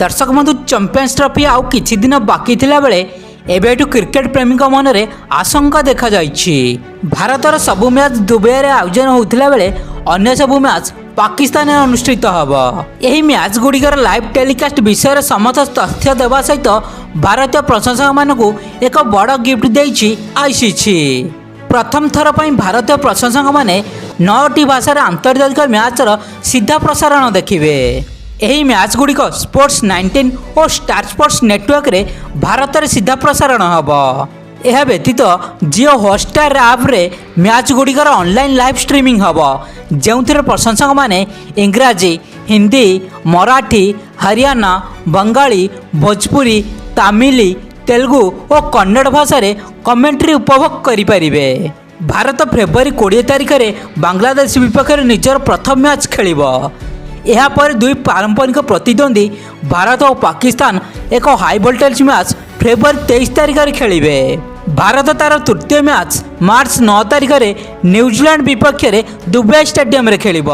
ଦର୍ଶକ ବନ୍ଧୁ, champions trophy ଆଉ କିଛି ଦିନ ବାକି ଥିଲାବେଳେ ଏବେଠୁ କ୍ରିକେଟ ପ୍ରେମୀଙ୍କ ମନରେ ଆଶଙ୍କା ଦେଖାଯାଇଛି। ଭାରତର ସବୁ ମ୍ୟାଚ୍ ଦୁବାଇରେ ଆୟୋଜନ ହେଉଥିଲା ବେଳେ ଅନ୍ୟ ସବୁ ମ୍ୟାଚ୍ ପାକିସ୍ତାନରେ ଅନୁଷ୍ଠିତ ହେବ। ଏହି ମ୍ୟାଚ୍ ଗୁଡ଼ିକର ଲାଇଭ୍ ଟେଲିକାଷ୍ଟ ବିଷୟରେ ସମସ୍ତ ତଥ୍ୟ ଦେବା ସହିତ ଭାରତୀୟ ପ୍ରଶଂସକମାନଙ୍କୁ ଏକ ବଡ଼ ଗିଫ୍ଟ ଦେଇଛି ଆଇସିସି। ପ୍ରଥମ ଥର ପାଇଁ ଭାରତୀୟ ପ୍ରଶଂସକମାନେ ନଅଟି ଭାଷାରେ ଆନ୍ତର୍ଜାତିକ ମ୍ୟାଚ୍ର ସିଧା ପ୍ରସାରଣ ଦେଖିବେ। ଏହି ମ୍ୟାଚ୍ ଗୁଡ଼ିକ ସ୍ପୋର୍ଟସ୍ 19 ଓ ଷ୍ଟାର ସ୍ପୋର୍ଟସ୍ ନେଟୱାର୍କରେ ଭାରତରେ ସିଧା ପ୍ରସାରଣ ହେବ। ଏହା ବ୍ୟତୀତ ଜିଓ ହଟଷ୍ଟାର ଆପ୍ରେ ମ୍ୟାଚ୍ ଗୁଡ଼ିକର ଅନଲାଇନ୍ ଲାଇଭ୍ ଷ୍ଟ୍ରିମିଂ ହେବ, ଯେଉଁଥିରେ ପ୍ରଶଂସକମାନେ ଇଂରାଜୀ, ହିନ୍ଦୀ, ମରାଠୀ, ହରିୟାଣା, ବଙ୍ଗାଳୀ, ଭୋଜପୁରୀ, ତାମିଲ, ତେଲୁଗୁ ଓ କନ୍ନଡ଼ ଭାଷାରେ କମେଣ୍ଟ୍ରି ଉପଭୋଗ କରିପାରିବେ। ଭାରତ ଫେବୃଆରୀ 20 ତାରିଖରେ ବାଂଲାଦେଶ ବିପକ୍ଷରେ ନିଜର ପ୍ରଥମ ମ୍ୟାଚ୍ ଖେଳିବ। ଏହାପରେ ଦୁଇ ପାରମ୍ପରିକ ପ୍ରତିଦ୍ୱନ୍ଦ୍ୱୀ ଭାରତ ଓ ପାକିସ୍ତାନ ଏକ ହାଇ ଭୋଲ୍ଟେଜ୍ ମ୍ୟାଚ୍ ଫେବୃଆରୀ 23 ତାରିଖରେ ଖେଳିବେ। ଭାରତ ତାର ତୃତୀୟ ମ୍ୟାଚ୍ ମାର୍ଚ୍ଚ 9 ତାରିଖରେ ନ୍ୟୁଜିଲାଣ୍ଡ ବିପକ୍ଷରେ ଦୁବାଇ ଷ୍ଟାଡିୟମରେ ଖେଳିବ।